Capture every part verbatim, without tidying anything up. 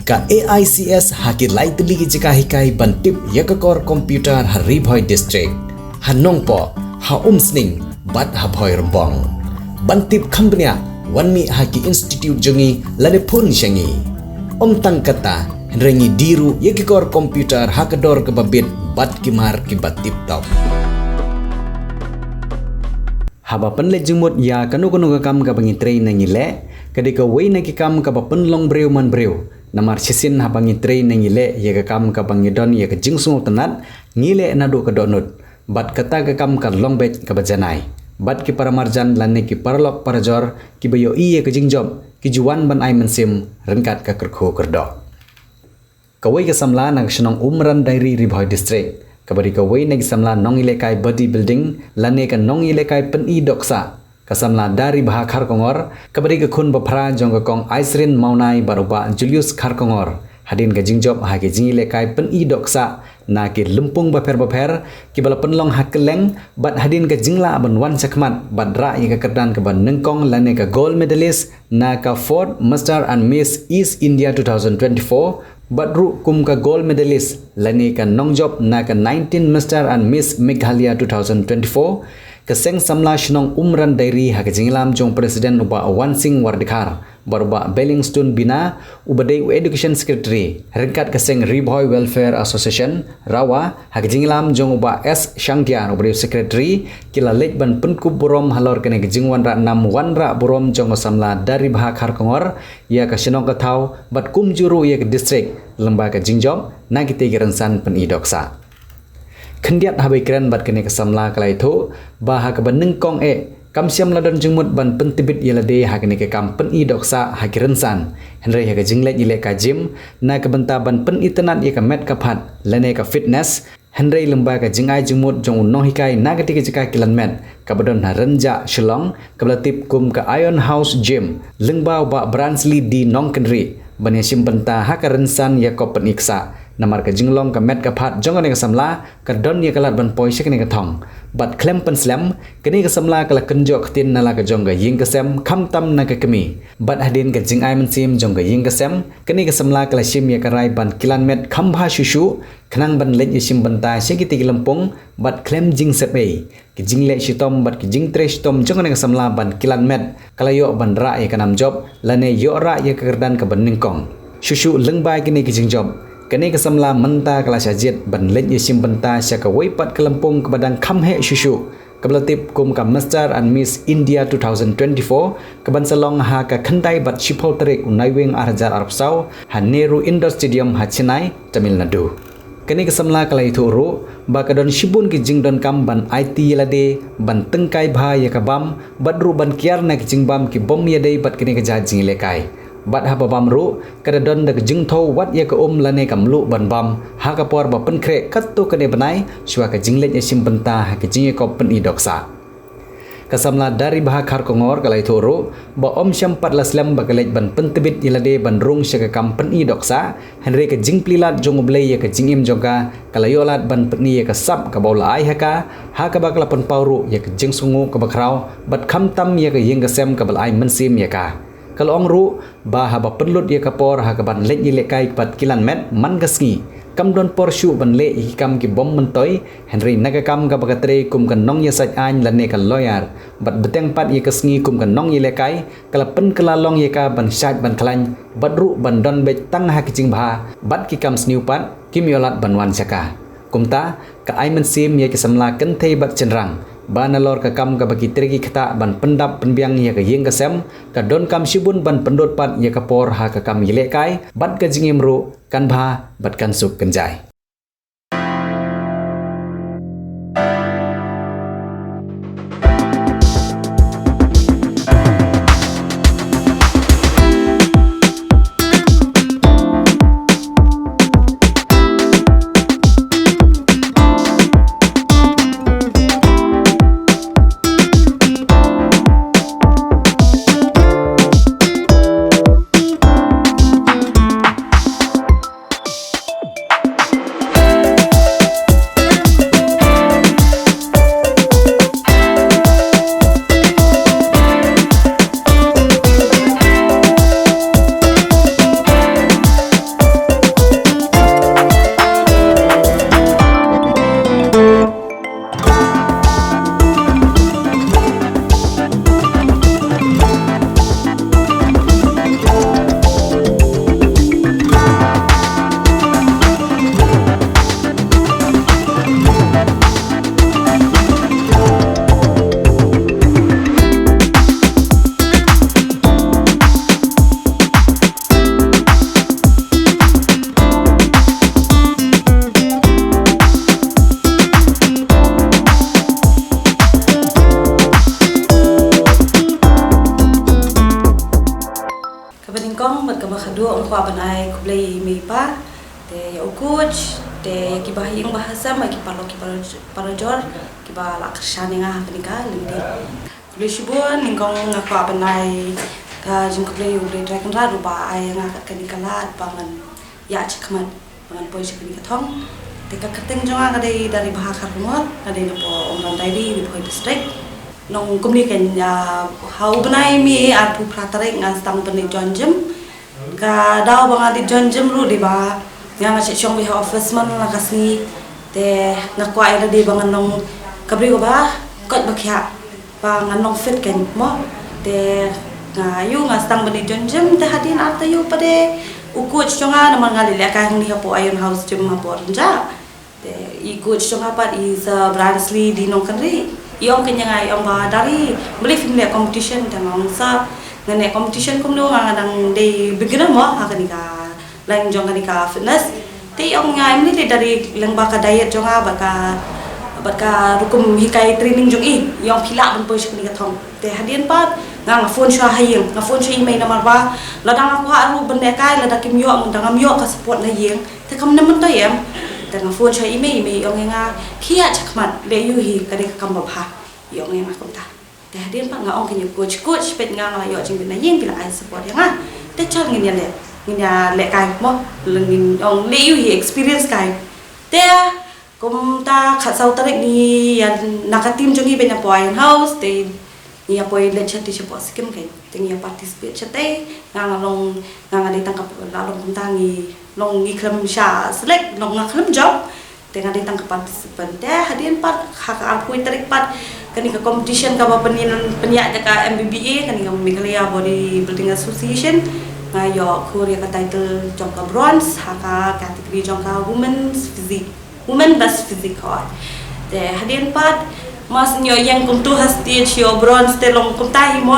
Ka A I C S ha ki lai tylli ki jaka hikai ban tip ïa ka kor computer ha Ri Bhoi District, ha Nongpoh, ha Umsning bad ha Bhoirymbong. Ban tip kham bniah, wan mih ha ki institute jong ngi lane phone sha ngi. Ym tang kata, hynrei ngi die ruh ïa ki kor computer ha ka dor kaba bit bad ki mar kiba tip top. Haba pynleit jingmut ïa kano kano ka kam kaba ngi trei ne ngi leh, ka dei kawei na ki kam kaba pynlong briew man briew. Namar shisien haba ngi trei ne ngi leh ïa ka kam kaba ngi don ïa ka jingsngewtynnat, ngi leh naduh ka dohnud. Bad kata ka kam ka long beit kaba janai. Bad ki paramarjan lane ki paralok parajor kiba ïohi ïa ka jingjop, ki ju wan ban ai mynsiem ryngkat ka kyrkhu kyrdoh. Kawei ka samla na ka shnong Umran Diary, Ri Bhoi District, kaba dei kawei na ki samla nongïalehkai body building lane ka nongïalehkai pyni dohksah, ka samla Daribha Kharkongor, kaba dei ka khun baphra jong ka Kong Aisrin Mawnai bad u Bah Julius Kharkongor, hadien ka jingjop ha ki jingïalehkai pyni dohksah na ki lympung bapher bapher kiba la pynlong ha kylleng, bad hadien ka jinglah ban wan shakhmat bad rah ïa ka kyrdan kaba nyngkong lane ka gold medalist na ka fourth Mister and Miss East India two thousand twenty-four, bad ruh kum ka gold medalist lane ka nongjop na ka nineteenth Mister and Miss Meghalaya two thousand twenty-four, ka seng samla shnong Umran Diary ha ka jingïalam jong u President u Bah Wansing Wardikar bad u Bah Bellingstone Bina, uba dei u Education Secretary ryngkat ka seng Ri Bhoi Welfare Association, RAWA, ha ka jingïalam jong u Bah S Shangtiar, uba dei u Secretary, ki la leit ban pynkup burom halor kane ka jingwanrah nam wanrah burom jong ka samla Daribha Kharkongor ïa ka shnong ka thaw bad kumjuh ruh ïa ka district lyngba ka jingjop na kitei ki rynsan pyni dohksah. Khyndiat haba ïakren bad kane ka samla ka la ïathuh ba ha kaba nyngkong eh kam shym la don jingmut ban pyntbit ïa lade ha kane ka kam pyni dohksah ha ki rynsan, hynrei ha ka jingleit ïalehkai gym na ka bynta ban pynitynnat ïa ka met ka phad lane ka fitness, hynrei lyngba ka jingai jingmut jong u nonghikai na katei ka jaka kilan met kaba don ha Rynjah Shillong, kaba la tip kum ka Iron House Gym, lyngba u Bah Bransley D Nongkynrih, ban ïashim bynta ha ka rynsan ïa ka pyni ksah. Namar ka jinglong ka met ka phad jong kane ka samla ka don ïa ka lad ban poi sha kane ka thong. Bad khlem pynslem, kane ka samla ka la kynjoh ktien na la ka jong ka ïing ka sem khamtam na ka kmie. Bad hadien ka jingai mynsiem jong ka ïing ka sem, kane ka samla ka la shim ïa ka rai ban kilan met kham bha shuh shuh, khnang ban leit ïashim bynta sha kitei ki lympung bad khlem jingsep ei. Ki jingleh shitom bad ki jingtrei shitom jong kane ka samla ban kilan met ka la ïoh ban rah ïa ka nam jop lane ïoh rah ïa ka kyrdan kaba nyngkong. Shuh shuh lyngba kine ki jingjop, kane ka samla mynta ka la shah jied ban leit ïashim bynta sha kawei pat ka lympung kaba dang kham heh shuh shuh, kaba la tip kum ka Mister and Miss India two thousand twenty-four, kaban sa long ha ka khyndai bad shiphew tarik u Naiwieng ar hajar arphew saw ha Nehru Indoor Stadium ha Chennai, Tamil Nadu. Kane ka samla ka la ïathuh ruh ba ka don shibun ki jingdonkam ban aiti ïa lade, ban tyngkai bha ïa ka bam, bad ruh ban kiar na ki jingbam ki bym ïadei bad kane ka jait jingïalehkai. Bad haba bam ruh, ka da don da ka jingthew wat ïa ka um lane ka mluh ban bam ha ka por ba pynkhreh katto katne bnai shuwa ka jingleit ïashim bynta ha ka jingïakop pyni dohksah. Ka samla Daribha Kharkongor ka la ïathuh ruh ba ym shym pat la slem ba ka leit ban pyntbit ïa lade ban rung sha ka kam pyni dohksah, hynrei ka jingplie lad jong U Blei ïa ka jingim jong ka, ka la ïoh lad ban pyni ïa ka sap kaba u la ai ha ka, ha kaba ka la pynpaw ruh ïa ka jingsngewnguh kaba khraw bad khamtam ïa ka ïing ka sem kaba la ai mynsiem ïa ka. Ka la ong ruh ba haba pynlut ïa ka por ha kaban leit ïalehkai bad kilan met man ka sngi, kam don por shuh ban leh ïa ki kam ki bym myntoi, hynrei na ka kam kaba ka trei kum ka nongïasaid aiñ lane ka lawyer, bad bteng pat ïa ka sngi kum ka nongïalehkai, ka la pynkylla long ïa ka ban shait ban khlaiñ bad ruh ban don beit tang ha ki jingbha bad ki kam sniew pat kim ïoh lad ban wan sha ka. Kumta, ka ai mynsiem ïa ki samla kynthei bad shynrang ba nalor ka kam kaba ki trei ki ktah ban pyndap pynbiang ïa ka ïing ka sem, ka donkam shibun ban pynlut pat ïa ka por ha ka kam ïalehkai bad ka jingim ruh kan bha bad kan suk kynjai. Kaba khadduh nga kwah ban ai khublei ïa i mei i pa, te ïa u coach, te ïa ki bahaïing bahasem, ïa ki paralok ki para-, parajor kiba la kyrshan ïa nga ha kane ka lynti. Khublei shibun. Nyngkong nga kwah ban ai ka jingkhublei ïa U Blei Trai Kynrad uba ai ïa nga kat kane ka lad ba ngan ïaid shakhmat ba ngan poi sha kane ka thong. Te ka kyrteng jong nga ka dei Daribha Kharkongor, nga dei na poh Umrang Diary, Ri Bhoi District. Nongkumne kein, ha u bnai May arphew phra tarik nga sdang ban leit join gym. Ka daw ba nga leit join gym ruh dei ba nga, nga shu shong beit ha office man la ka sngi. Te nga kwah ïa lade ba ngan long ka briew kaba koit ba khiah, ba ngan long fit kein mo. Te nga ïoh, nga sdang ban leit join gym, te hadien ar taïew pat de u coach jong nga, namar nga leit lehkai hangne hapoh Iron House Gym hapoh Rynjah. Te i coach jong nga pat i Sir Bransley D Nongkynrih, i ong kein ïa nga, i ong ba Dari, balei phim leh competition? Te nga ong Sir, ngan leh competition kumno, nga, nga dang dei beginner mo ha kane ka line jong kane ka fitness. Te i ong ïa nga, em, lei lei Dari, lyngba ka diet jong nga bad ka, bad ka rukom hikai training jong i, i ong phi lah ban poi sha kane ka thong. Te hadien pat nga, nga phone shuwa ha ïing, nga phone shuwa i mei, namar ba lada nga kwah ruh ban lehkai, lada kim ïoh, lada ngam ïoh ka support na ïing, te kam, namar to em. Te nga phone shuwa i mei, i mei i ong ïa nga, khie ïaid shakhmat, leh ïohi ka dei ka kam babha. I ong ïa nga kumta. Te hadien pat nga ong kein ïa u coach, coach, peit nga, nga la ïoh jingbit na ïing, phi la ai support ïa nga. Te chal ngin ïa leh, ngin ïa lehkai mo, ngin ong leh ïohi, experience kai. Te kumta khatsaw tarik ngi ïa na ka team jong ngi beit na poh Iron House, te ngi ïa poi leit shatei shapoh Sikkim kein. Te ngi ïa participate shatei, nga, nga long, nga, nga dei tang ka, la long kumta, ngi long, ngi khlem shah select, long nga khlem jop. Te nga dei tang ka participant. Te hadien pat ha ka arphew tarik pat, kane ka competition kaba pynïaid, pynïaid da ka M B B A, kane ka Meghalaya Body Building Association, nga ïoh khur ïa ka title jong ka bronze ha ka category jong ka women's physique, women best physique, hooid. Te hadien pat, mar shu ïoh ïeng kumto ha stage, ïoh bronze, te long kumta hi mo,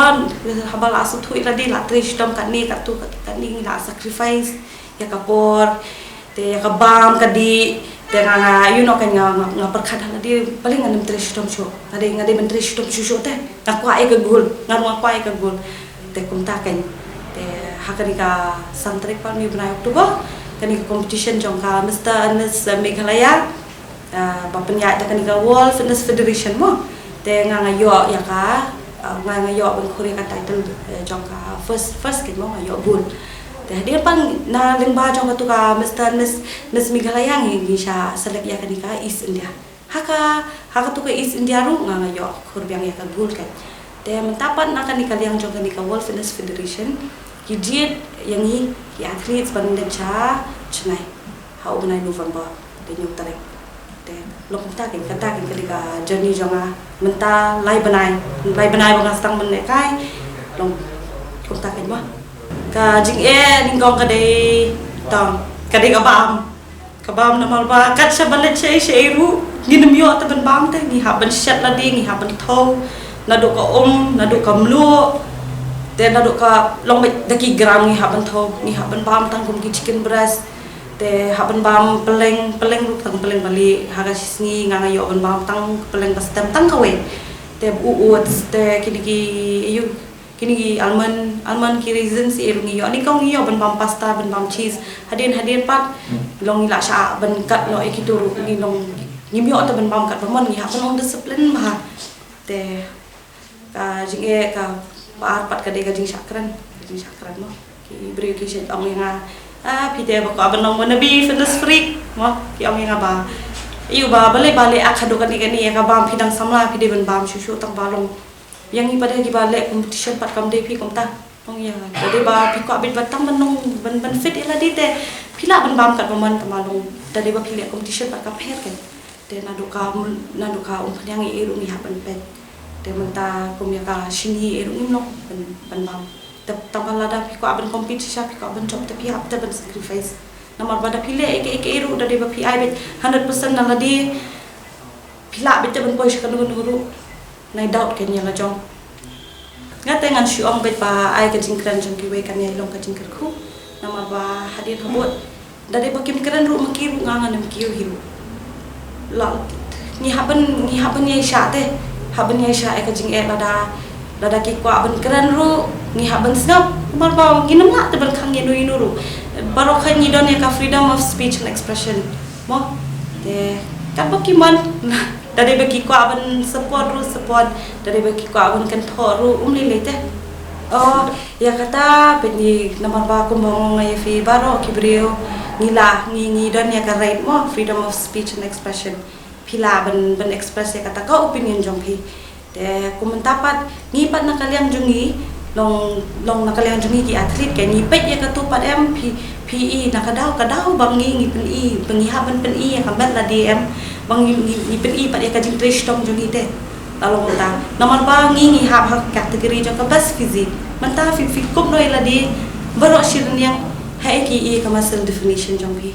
haba la sngewthuh ïa lade, la trei shitom katne katto katne, ngi la sacrifice ïa ka por, te ïa ka bam ka dih, te nga, nga, you know, kein nga, nga, nga pyrkhat ha lade, balei ngam trei shitom shuh, nga dei, nga dei ban trei shitom shuh shuh te, nga kwah ïa ka gold, nga ruh nga kwah ïa ka gold. Te kumta kein, te ha kane ka san tarik pat ngi bnai October, kane ka competition jong ka Mister and Miss Meghalaya, ah, ba pynïaid da kane ka World Fitness Federation mo. Te nga, nga ïoh ïa ka, ah, nga, nga ïoh ban khur ïa ka title, eh, jong ka first, first kein mo, nga ïoh gold. Te hadien pat na lyngba jong kato ka Mister and Miss, Miss Meghalaya ngi, ngi shah select ïa kane ka East India. Ha ka, ha kato ka East India ruh nga, nga ïoh khur biang ïa ka gold kein. Te mynta pat na kane ka liang jong kane ka World Fitness Federation, ki jied ïa ngi ki athletes ban leit sha Chennai ha u bnai November, te hynñiew tarik. Te long kumta kein, kata kein ka dei ka journey jong nga mynta lai bnai, lai bnai ba nga sdang ban lehkai, long kumta kein mo. Ka jingeh nyngkong ka dei tang, ka dei ka bam. Ka bam, namar ba kat shaba leit shaei shaei ruh ngin ym ïoh te ban bam te, ngi hap ban shet lade, ngi hap ban thew naduh ka um, naduh ka mluh, te naduh ka long beit da ki gram ngi hap ban thew, ngi hap ban bam tang kum ki chicken breast, te hap ban bam pylleng, pylleng ruh tang pylleng ba lieh, ha ka shi sngi nga, nga ïoh ban bam tang pylleng ba stem tang kawei, te u oats, te kine ki, aiu, kine ki almond, almond ki raisins, eh, ruh ngi ïoh. Nyngkong ngi ïoh ban bam pasta, ban bam cheese. Hadien, hadien pat long ngi la shah ban kat noh ïa kito ruh, ngi long ngim ïoh te ban bam katba mon, ngi hap ban long discipline bha. Te ka jingeh kaba ar pat ka dei ka jingshah kren, ka jingshah kren mo. Ki briew ki shait ong ïa nga, ah, phi te ba kwah ban long wannabe fitness freak mo. Ki ong ïa nga ba, aiu ba, balei ba leh ak haduh kane kane, ïa ka bam phi dang samla, phi dei ban bam shuh shuh tang ba long Ïa ngi pat de kiba leh competition pat kam dei phi kumta. Ong ïa, da dei ba phi kwah beit ba tang ban long ban, ban fit ïa lade te phi lah ban bam katba mon, tang ba long da dei ba phi leh competition pat ka pher kein. Te naduh ka, naduh ka umphniang ïa i ruh ngi hap ban peit. Te mynta kum ïa ka shini i ruh ngim long ban, ban bam. Te tang ba lada phi kwah ban compete shisha, phi kwah ban jop te phi hap te ban sacrifice. Namar ba da phi leh ïa ka, ïa ka i ruh da dei ba phi ai beit hundred percent na lade. Phi lah beit te ban poi sha kano kano ruh. Nai doubt kein ïa la jong. Nga te ngan shu ong beit ba ai ka jingkren jong kiwei kan ïai long ka jingkyrkhu. Namar ba hadien habud da dei ba kim kren ruh ma ki ruh nga ngan ym kiew hi ruh. La ngi hap ban, ngi hap ban ïai shah te. Hap ban ïai shah ïa ka jingeh lada Lada ki kwah ban kren ruh, ngi hap ban sngap. Namar ba ngim lah te ban khang ïa no ïa no ruh. Baroh khoit ngi don ïa ka freedom of speech and expression. Mo, te katba ki mon. Lada ba ki kwah ban support ruh, support. Lada ba ki kwah ban kynthoh ruh, um lei lei te. Oh, ïa kata peit ngi, namar ba kumba nga ong ïa phi, baroh ki briew ngi lah, ngi, ngi don ïa ka right mo, freedom of speech and expression. Phi lah ban, ban express ïa kata ka opinion jong phi. Te kum mynta pat, ngi pat na ka liang jong ngi, long, long na ka liang jong ngi ki athlete, ka ngi peit ïa katu pat em, phi, phi i na ka daw, ka daw ba ngi, ngi pyni, ba ngi hap ban pyni ïa ka met lade em, ba ngi, ngi, ngi pyni pat ïa ka jingtrei shitom jong ngi te. La long mynta, namar ba ngi, ngi hap ha category jong ka best physique. Mynta phi, phi kup noh ïa lade, baroh shi rynïeng, ha ïa ki i ka muscle definition jong phi.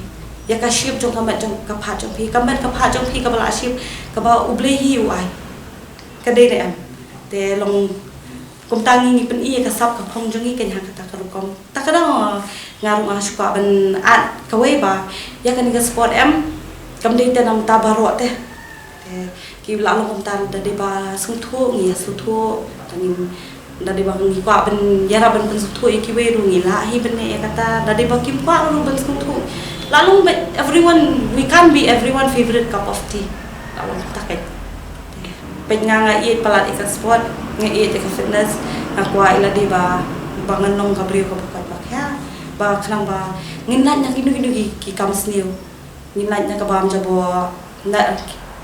Ïa ka shape jong ka met jong ka phad jong phi, ka met ka phad jong phi kaba la shape, kaba U Blei hi u ai. Ka dei ne em. Te long kumta ngi, ngi pyni ïa ka sap ka phong jong ngi, ka ïa kata ka rukom. Ta ka dang, uh, nga ruh nga shu kwah ban add kawei ba ïa kane ka sport em, kam dei te na mynta baroh te. Te ki la long kumta, da dei ba sngewthuh ngi ïa sngewthuh, ka ngim, da dei ba ngi kwah ban ïarap ban pynsngewthuh ïa kiwei ruh ngi lah hi ban ne ïa kata, da dei ba kim kwah ruh ban sngewthuh. La long ba everyone, we can't be everyone favorite cup of tea. La long kumta ka. Peit nga, nga ïeit palat ïa ka sport, nga ïeit ïa ka fitness, nga kwah ïa lade ba, ba ngan long ka briew kaba koit ba khia, ba khnang ba ngin lait na kino kino ki, ki kam sniew. Ngin lait na ka bam jabo, na,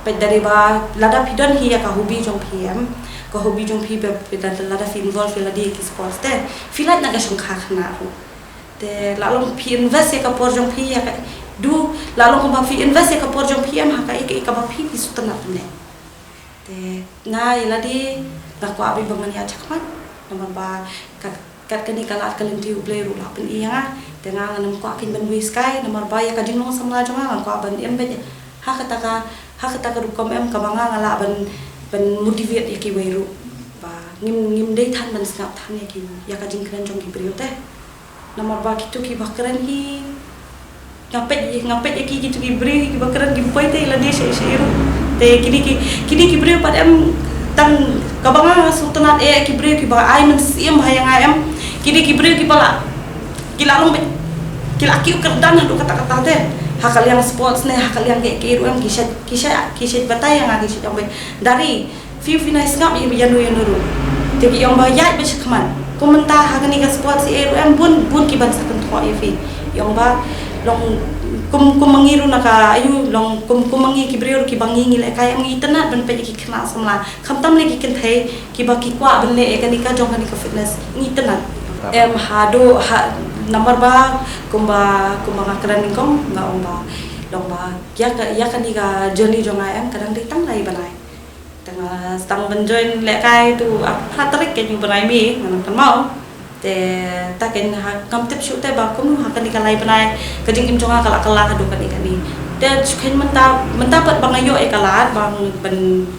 peit da dei ba, lada phi don hi ïa ka hobby jong phi em, ka hobby jong phi ba, phi da, lada phi involve ïa lade ki sports te, phi lait na ka shongkha khynnah ruh. Te la long phi invest ïa ka por jong phi ïa ka, du, la long kumba phi invest ïa ka por jong phi em ha ka, ïa ka, ïa kaba phi, phi sngewtynnat ne. Te nga ïa lade, nga kwah beit ba ngan ïaid shakhmat, namar ba kat, kat kane ka lad ka lynti U Blei ruh la pyni ïa nga, te nga ngam kwah kein ban waste kai, namar ba ïa ka jinglong samla jong nga, nga kwah ban im beit ha kata ka, ha kata ka rukom em kaba nga nga lah ban, ban motivate ïa kiwei ruh. Ba ngim, ngim dei than ban sngap than ïa ki, ïa ka jingkren jong ki briew te. Namar ba kito kiba kren hi, nga peit, nga peit ïa ki, kito ki briew kiba kren kim poi te lade sha, sha ïa ruh. Te kine ki, kine ki briew pat em, tang kaba nga sngewtynnat eh, ki briew kiba ai mynsiem ha ïa nga em. Kine ki briew kiba la, ki la long beit, ki la kiew kyrdan haduh katta katta te. Ha ka liang sports ne, ha ka liang kaei kaei ruh em, ki shait, ki shait, ki shait batai ïa nga, ki shait ong beit, Dari, phi, phi nai sngap ïa, ïa no ïa no ruh. Te ki ong ba ïaid beit shakhmat. Kum mynta ha kane ka sports ïa ruh em, bun, bun ki ban sa kynthoh ïa phi. Ki ong ba long kum, kum ma ngi ruh na ka ayu, long kum, kum ma ngi ki briew ruh kiba ngi, ngi lehkai em, ngi tynnat ban peit ïa ki khynnah samla. Khamtam lei ki kynthei kiba ki kwah ban leh ïa kane ka jong kane ka fitness, ngi tynnat. Em, haduh ha, namar ba kumba, kumba nga kren nyngkong, nga ong ba long ba ïa ka, ïa kane ka journey jong nga em, ka dang dei tang lai bnai. Te nga sdang ban join lehkai tu, ah, ha tarik ka, nyu bnai May, nga nang kynmaw. Te ta kein ha, ngam tip shuh te ba kumno ha kane ka lai bnai ka jingim jong nga ka la kylla haduh kane kane. Te shu kein mynta, mynta pat ba nga ïoh ïa ka lad ba ban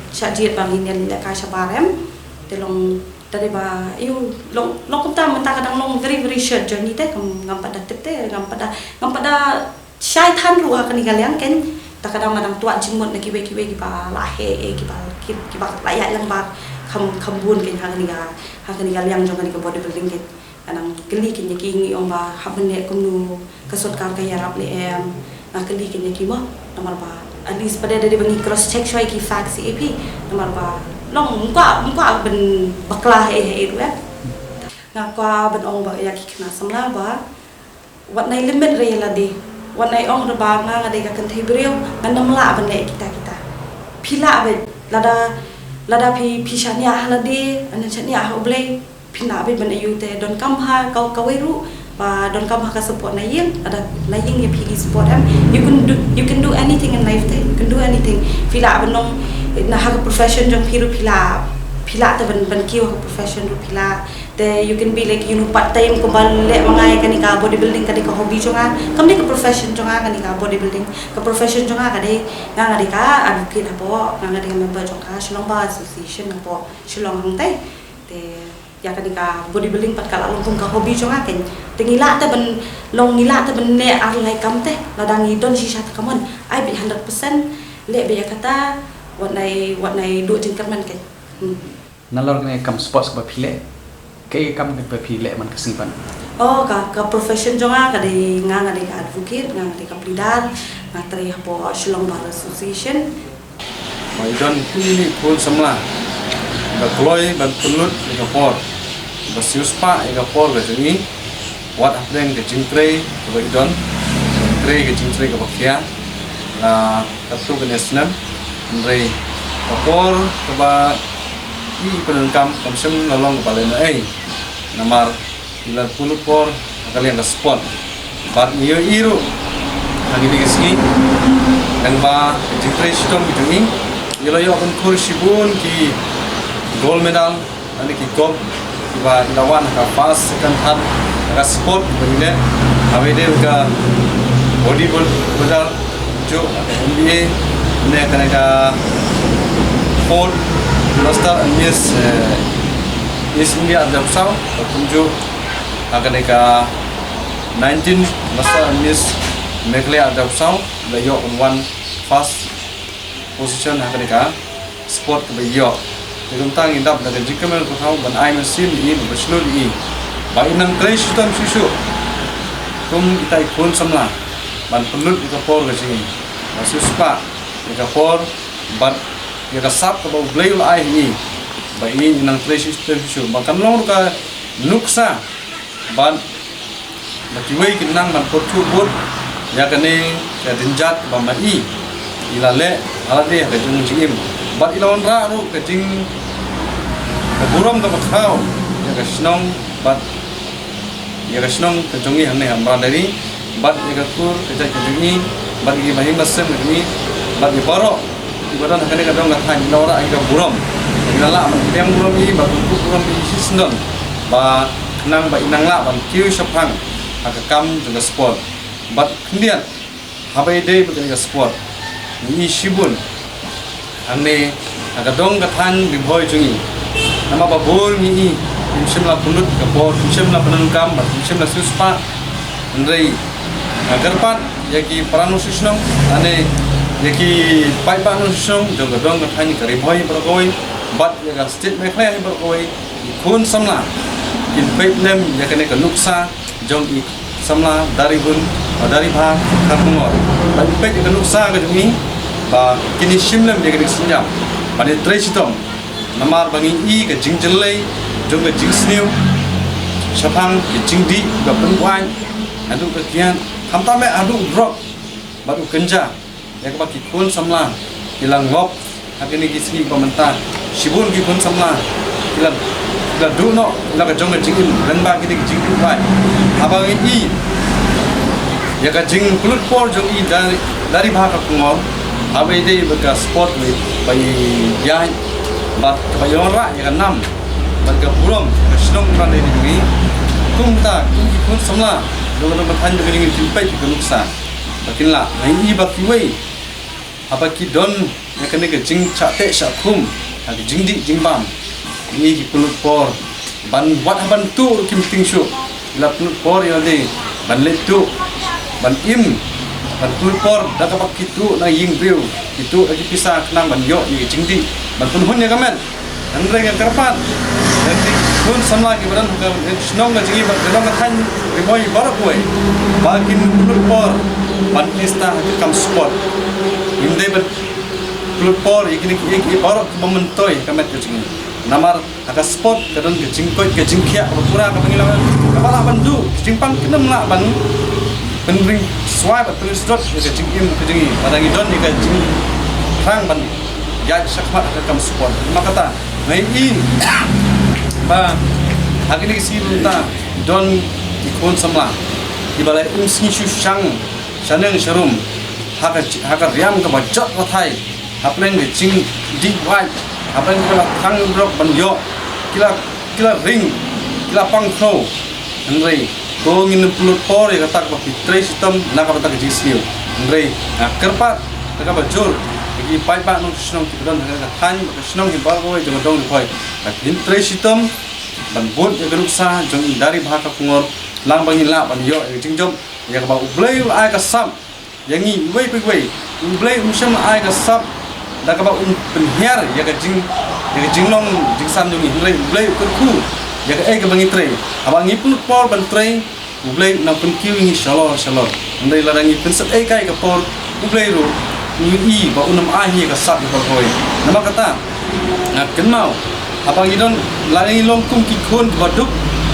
shah jied ba ngin ïalehkai shabar em. Te long, ta dei ba, ïoh, long, long kumta mynta ka dang long very, very short journey te, ngam, ngam pat da tip te, ngam pat da, ngam pat da shai than ruh ha kane ka liang kein, ta ka dang, ma dang twad jingmut na kiwei kiwei kiba la heh, eh, kiba, ki, kiba la ïaid lang ba kham, kham bun kein ha kane ka, ha kane ka liang jong kane ka bodybuilding kein. Nga nang kylli kein ïa ki, ngi ong ba hap ban leh kumno, ka sorkar ka ïarap ne em. Nga kylli kein ïa ki mo, namar ba at least pat da dei ba ngi cross check shuwa ïa ki facts ïa phi, namar ba long, ym kwah, ym kwah ban bakla ha ei ha ei ruh eh. Nga kwah ban ong ba ïa ki khynnah samla ba wat nai limit re ïa lade. Wat nai ong re ba nga, nga dei ka kynthei briew, ngan ym lah ban leh kita kita. Phi lah beit, lada, lada phi, phi shaniah ha lade, ngan shaniah ha U Blei, phi lah beit ban ïoh te, donkam ha ka, kawei ruh, ba donkam ha ka support na ïing, lada na ïing ïa phi ki support em. You can do, you can do anything in life te, you can do anything. Phi lah ban long, na ha ka profession jong phi ruh phi lah, phi lah te ban, ban kiew ha ka profession ruh phi lah. Te you can be like, you know, part time kumba leh ma nga ïa kane ka bodybuilding, ka dei ka hobby jong nga. Kam dei ka profession jong nga kane ka bodybuilding. Ka profession jong nga ka dei, nga, nga dei ka advocate hapoh, nga, nga dei ka member jong ka Shillong Bar Association hapoh Shillong hangtai. Te ïa kane ka bodybuilding pat ka la long kum ka hobby jong nga kein. Te ngi lah te ban long, ngi lah te ban leh ar lai kam te. Lada ngi don shisha te ka mon, ai beit hundred percent, leh beit ïa kata, wat nai, wat nai duh jingkyrmen kein. Hmm. Nalor kane ka kam sports kaba phi leh, kaei ka kam kaba phi leh man ka sngi pat? Oh, ka, ka profession jong nga ka dei, nga nga dei ka advocate, nga nga dei ka pleader, nga trei hapoh Shillong Bar Association. Ba i don kine ki khun samla ba kloi ban pynlut ïa ka por, ba siewspah ïa ka por ka jong i, wat hapdeng ka jingtrei kaba i don, trei ka jingtrei kaba khia, la katto katne snem, hynrei ka por kaba i pyndonkam kam shym la long kaba lehnohei. Namar i la pynlut por ha ka liang ka sport. Bad ngi ïohi ruh ha kine ki sngi, lyngba ka jingtrei shitom ka jong i, i la ïoh pynkhur shibun ki gold medal, lane ki cup, kiba i la wan ha ka first, second, third ha ka sport ba i leh. Haba ïadei bad ka bodybuilder, kumjuh ha ka N B A, ne kane ka fourth Master and Miss, eh, East India arhajar arphew saw, kumjuh ha kane ka nineteen Master and Miss Meghalaya arhajar arphew saw, la ïoh ban wan first position ha kane ka sport kaba i ïoh. Te kumta ngi dap da ka jingkmen ka thaw ban ai mynsiem ïa i, ba shlur ïa i, ba i nang trei shitom shuh shuh kum kita ki khun samla, ban pynlut ïa ka por ka jong i, ba siewspah ïa ka por bad ïa ka sap kaba U Blei u la ai ha i, ba i nang trei shitom shuh shuh, ba kan long ruh ka nuksa bad ba kiwei kin nang ban pyrthuh bud ïa kane ka jingïaid ba ma i i la leh ha lade ha ka jong ka jingim. Bad i la wanrah ruh ka jing, ka burom kaba khraw ïa ka shnong bad ïa ka shnong ka jong i hangne ha Mawryngkneng, bad ïa ka kur ka jait ka jong i, bad ïa ki bahing bahasem ka jong i, bad ïa baroh kiba don ha kane ka dong ka thaiñ, i la wanrah ïa ka burom. I la lah ban pdiang burom ïa i, ban pynkup burom ïa i shisyndon, ba khnang ba i nang lah ban kiew shaphang ha ka kam jong ka sport. Bad khyndiat, haba ïadei bad kane ka sport, ngi i shibun hangne ha ka dong ka thaiñ Ri Bhoi jong i. Namar ba bun ngi i, kim shym la pynlut ka por, kim shym la pyndonkam bad kim shym la siewspah. Hynrei nga kyrpad ïa ki para nongshong shnong, lane ïa ki paidbah nongshong shnong jong ka dong ka thaiñ ka Ri Bhoi baroh kawei, bad ïa ka state Meghalaya hi baroh kawei, ki khun samla kin peit lem ïa kane ka nuksa jong i samla Daribun, Daribha Kharkongor. Bad kin peit ïa ka nuksa ka jong i, ba kin ïashim lem ïa kane ka sienjam ban ïatrei shitom. Namar ba ngi i ka jingjyllei jong ka jingsniew shaphang ka jingdih ba pynwai haduh ka kiad, khamtam eh haduh u drok bad u kynja, ïa kaba ki khun samla ki la ngop ha kine ki sngi ba mynta. Shibun ki khun samla ki la, ki la duh noh na ka jong ka jingim lyngba kine ki jingdih wai. Haba ngi i ïa ka jingpynlut por jong i Dari, Daribha Kharkongor, haba ïadei bad ka sport ba i ïaid bad kaba i wanrah ïa ka nam bad ka burom ka shnong Mawryngkneng jong i. Kumta kum ki khun samla jong ka dong ka thaiñ jong ngi kin peit ïa ka nuksa ba kin lah, ngi i ba kiwei haba ki don ïa kane ka jingshah teh shah khum ha ka jingdih jingbam, ngi i ki pynlut por ban wat haban tuh ruh kim tieng shuh. Ki la pynlut por ïa lade ban leit tuh, ban im, ban pynlut por da kaba ki tuh na ïing briew, ki tuh da ki pisa khnang ban ïoh ïa ka jingdih ban pynhun ïa ka met. Hynrei nga kyrpad ïa ki khun samla kiba don ha ka shnong ka jong i bad ka dong ka thaiñ Ri Bhoi baroh kawei ba kin pynlut por ban ïa stad ha ka kam sport. Ngim dei ban pynlut por ïa kine kiei kiei baroh kiba myntoi ha ka met ka jong i. Namar ha ka sport ka don ka jingkoit ka jingkhiah kaba pura kaba ngi lah, kaba lah ban duh ka jingpang, kim lah ban pynring swai bad pynring sdot ïa ka jingim ka jong i. Lada ngi don ïa ka jingthrang ban ïaid shakhmat ha ka kam sport. Namar kata nga i ba ha kine ki sngi mynta don ki khun samla kiba la im sngi shu shang shaneng sharum ha ka, ha ka riam kaba jot pathai, hapdeng ka jingdih wai, hapdeng kaba la thang drok ban ïoh, ki la, ki la ring, ki la pang khrew. Hynrei ko ngin ym pynlut por ïa kata kaba phi trei shitom na kaba ta ka jingsniew. Hynrei nga kyrpad da kaba jur ïa ki paidbah nongshong shnong kiba don ha ka thaiñ bad ka shnong hi baroh kawei jong ka dong Ri Bhoi, ba kin trei shitom ban bud ïa ka nuksa jong i Daribha Kharkongor, khnang ba ngin lah ban ïoh ïa ka jingjop ïa kaba U Blei u la ai ka sap ïa ngi iwei pa iwei. U Blei um shym la ai ka sap da kaba un pynhiar ïa ka jing, ïa ka jinglong jingsan jong ngi. Hynrei U Blei u kyrkhu ïa kaei kaba ngi trei. Haba ngi pynlut por ban trei, U Blei u nang pynkiew ïa ngi shalor shalor. Hynrei lada ngi pynset ei kai ka por, U Blei ruh u i ba un ym ai hi ka sap ïa ka hoi. Namar kata, nga kynmaw, haba ngi don, lada ngi long kum ki khun kiba duk,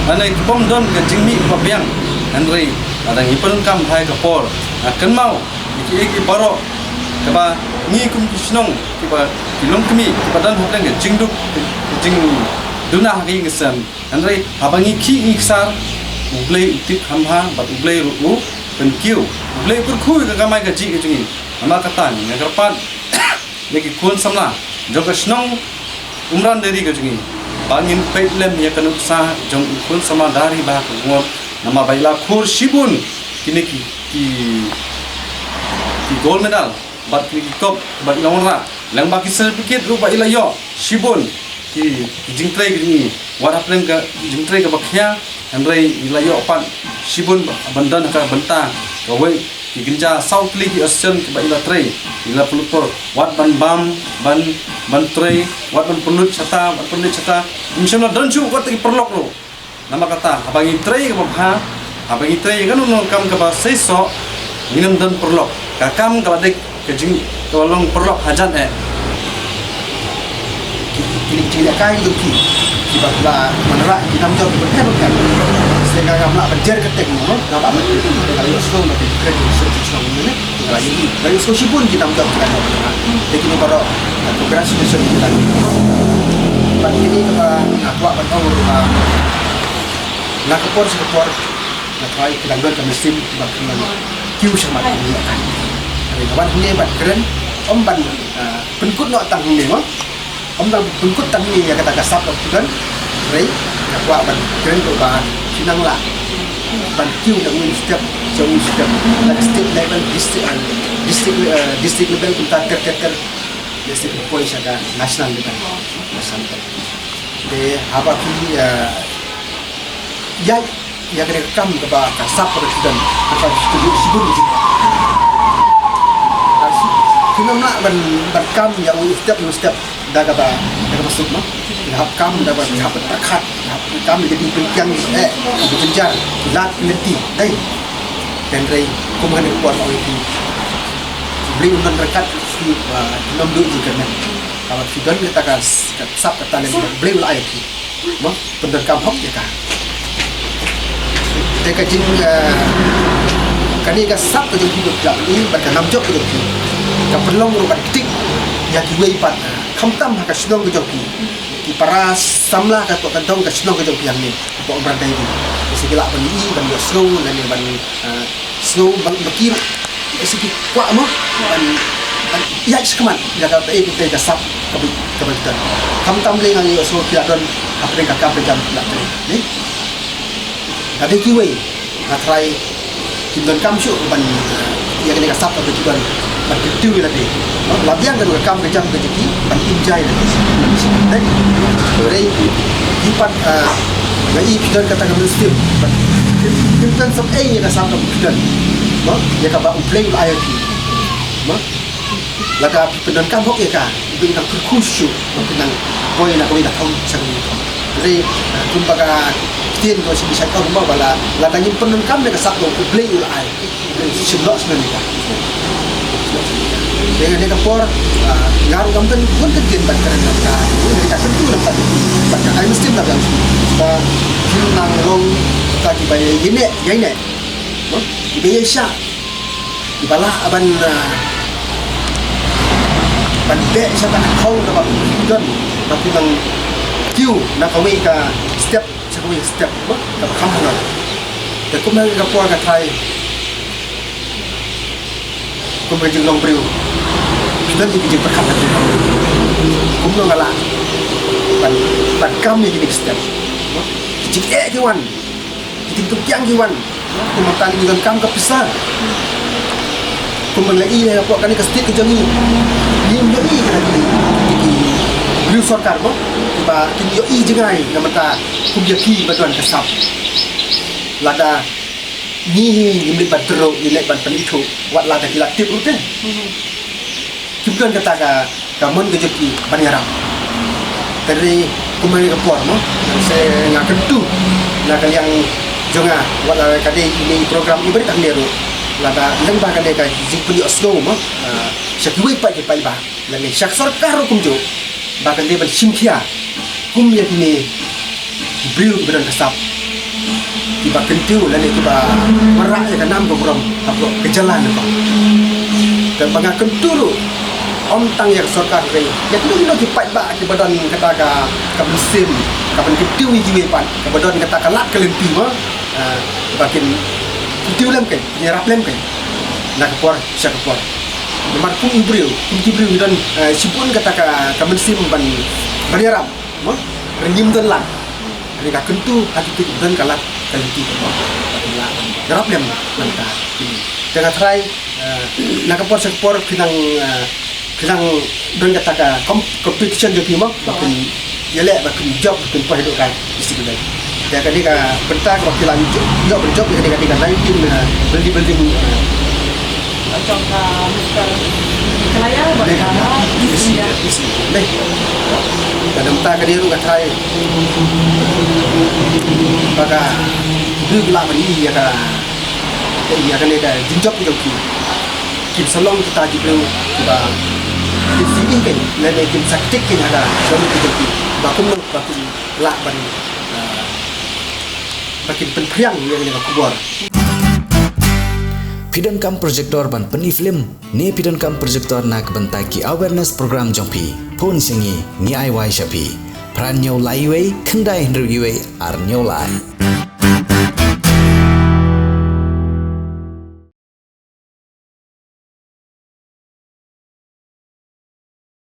lane ki bym don ka jingmih kaba biang. Hynrei lada ngi pyndonkam ha ka por, nga kynmaw ïa kiei kiei baroh kaba ngi kum ki shnong, kiba ki longkmie kiba don hapdeng ka jingduk, ka jingduna ha ka ïing ka sem. Hynrei haba ngi khih ngi ksar, U Blei u tip kham bha bad U Blei ruh u pynkiew. U Blei u kyrkhu ïa ka kamai kajih ka jong ngi. Namar kata nga kyrpad ïa ki khun samla jong ka shnong Umran Deri ka jong ngi ba ngin peit lem ïa ka nuksa jong u khun samla Deri Bah Kyngot. Namar ba i la khur shibun kine ki, ki, ki gold medal bad kine ki kop bad i la wanrah. Lem bad ki certificate ruh ba i la ïoh shibun ki, ki jingtrei ki jong i. Wat hapdeng ka jingtrei kaba khia, hynrei i la ïoh pat shibun ba, ban don ha ka bynta kawei, ki kynja saw tylli ki association kiba i la trei. I la pynlut por wat ban bam, ban, ban trei, wat ban pynlut shata, ban pynlut shata. Ym shym la don shuh wat ki paralok ruh. Namar kata, haba ngi trei kaba bha, haba ngi trei ïa kano kano ka kam kaba seisoh, ngin ym don paralok. Ka kam ka la dei ka jing, ka la long paralok hajan eh. Ki, ki, ki, ki, ki, ki, ki, ki, ki, ba la wanrah ki nam jop ki bynta bynta. Sehingga ngam lah ban jer kyrteng mo, ngam lah ban jer kyrteng, ka la ïohsngew na ki kren ki shu ki shu ni. Lagi, lagi sngewsih bun ki nam jop ki la ïoh. Te kine baroh, ah, congratulations ki la ïoh. Bad kine kaba nga kwah ban ong ruh ba na ka por sha ka por nga tharai ki dang don ka mynsiem ba ki dang kiew shakhmat kine ïa ka. Hynrei nga wan hangne ban kren, ym ban, ah, pynkut noh tang hangne mo. Ym dang pynkut tang ïa kata ka sap ka phi don. Hynrei nga kwah ban kren ruh ba phi nang lah ban kiew na u step sha u step, na ka state level, district, uh, district, uh, district level, kumta ter ter ter. District poi sha ka national level. National level. Te haba phi, uh, ïa ïa kane ka kam kaba ka sap kaba ki don, kaba ki don shibun ki. Ki ym lah ban, ban kam ïa u step u step da kaba, da kaba suk mo. Ki hap kam da kaba, ki hap pyrkhat, ki hap kam ïa ka jingpynkiang, eh, ki jingjar, ki lad ki lynti dei. Hynrei kum kane ka por ba ki, ki briew u nang ryngkat ki, ba ki nym duh jingkyrmen. Kaba ki don kata ka s-, ka sap ka talent, Blei u la ai ki. Mo, pyndonkam hok ïa ka. Te ka jing, eh, kane ka sap ka jong ki ba phi la pyni bad ka nam jop ka jong ki, ka pynlong ruh ban ktik ïa kiwei pat, eh, khamtam ha ka shnong ka jong ki. Ki para samla ka, ka dong ka shnong ka jong ki hangne, ka Umran Dairy. Ki sa ki lah ban i, ban ïohsngew lane ban, eh, sngew ba, ba ki ruh, eh, sa ki kwah mo ban, ban ïaid shakhmat ïa kata, eh, kata ka sap kaba, kaba ki don. Khamtam lei nga ïohsngew ki la don hapdeng ka kam ka jam ki la trei, ne? Ka dei kiwei nga tharai kim donkam shuh ban, eh, ïa kane ka sap kaba ki don ban kyntiew ïa lade. La biang ka kam ka jam ka jong ki ban enjoy lade. Dei, dei, ki pat, eh, nga i ki don kata ka mynsiem ban, kim, kim don sap ei ïa ka sap kaba ki don. Mo, ïa kaba U Blei u la ai ïa ki. Mo, lada phi pyndonkam hok ïa ka, U Blei u nang kyrkhu shuh, u nang poi na kawei ka thong sha kawei ka thong. Hynrei, eh, kumba ka ktien ka Shisha ka ong ba la, lada ngim pyndonkam ïa ka sap ba U Blei u la ai, U Blei u shim noh shuh ïa ka. Te ngan ïa ka por, ah, nga ruh ngam don bun ka ktien ban kren ïa ka. Ïa ka kyntu ïa ka. Bad ka ai mynsiem da ka. Ba kin nang long ka kiba ïa ine, ïa ine. Mo? Kiba ïa sha. Kiba lah ban, ah, ban beh sha ka khong kaba don, ba ki nang kiew na kawei ka step sha kawei ka step, ba kaba kham halor. Te kumba ka por ka tharai, kumba ka jinglong briew, ki don ki jingpyrkhat ha ki. Kumno nga lah ban, ban kam ïa kine ki step. Ki jingeh ki wan. Ki jingpynkiang ki wan. Kumba tang ngi donkam ka pisa. Kumba la i hapoh kane ka state ka jong ngi. Ngim ïohi ka ki, ki, ki briew sorkar mo. Kumba kim ïohi jngai na bynta kum ïa ki ba don ka sap. Lada ngi hi ngim leit ban trok, ngi leit ban pynithuh, wat lada ki la tip ruh te. Kim don kata ka Ka mon ka jong ki ban ïarap. Te dei kumne ka por mo, se nga kyntu na ka liang jong nga, wat la ka dei ine i program i barit hangne ruh, lada lyngba kane ka jingpynïohsngew mo, ah, sha kiwei pat ki paidbah lane sha ka sorkar ruh kumjuh, ba kan dei ban shim khia kum ïa kine ki briew kiba don ka sap, kiba kyntiew lane kiba wanrah ïa ka nam ka burom hapoh ka jylla nyngkong. Te ba nga kyntu ruh, ym tang ïa ka sorkar, ïa kino kino ki paidbah kiba don kata ka, ka mynsiem ka ban kyntiew ïa kiwei pat, kaba don kata ka lad ka lynti mo, ah, ba kin kyntiew lem kein, ïarap lem kein na ka por sha ka por. Namar kum u briew, kum ki briew ngi don, eh, shibun kata ka, ka mynsiem ban, ban ïarap mo, hynrei ngim don lad. Hynrei nga kyntu ha kito kiba don ka lad ka lynti mo, ba kin lah ban ïarap lem na kata. Te nga tharai, eh, na ka por sha ka por phi nang, eh, phi nang don kata ka com-, competition jong phi mo, ba phin ïaleh, ba phin jop, ba phin poi haduh ka district level. Te kane ka bynta kaba phi la ïoh, ïoh ban jop, kane ka dei ka nineteen, eh, building, building, eh, Jong ka Mister Kalaya bad ka Miss India. Miss India. Dei. Ka bynta kane ruh nga tharai ba ka briew ki lah ban ïohi ïa ka, ïa kane ka jingjop jong ki. Kim sa long kita ki briew kiba kin sa ïohi kein lane kim sa ktik kein ha ka jingmut jong ki, ba kumno ba kin lah ban, ah, ba kin pynphriang ïa kane ka khubor. Phi donkam projector ban pyni film ne phi donkam projector na ka bynta ki awareness program jong phi? Phone sha ngi, ngi ai wai sha phi. Phra hynñiew lai wei, khyndai hynriew wei, ar hynñiew lai.